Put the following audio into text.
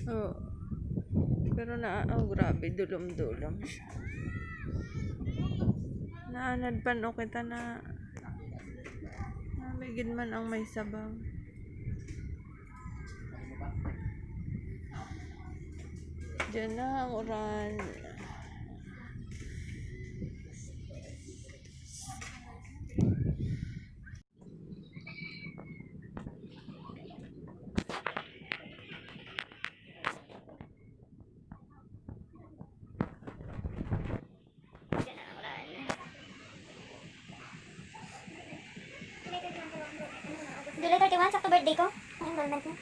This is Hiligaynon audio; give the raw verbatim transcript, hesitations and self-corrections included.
Oh. Pero na, oh, grabe, dulom-dulom siya. Naanad pa, no, kita na, na may gid man ang may sabaw. Diyan na ang uran. July thirty-one, sakto birthday ko. Ang enrollment mo.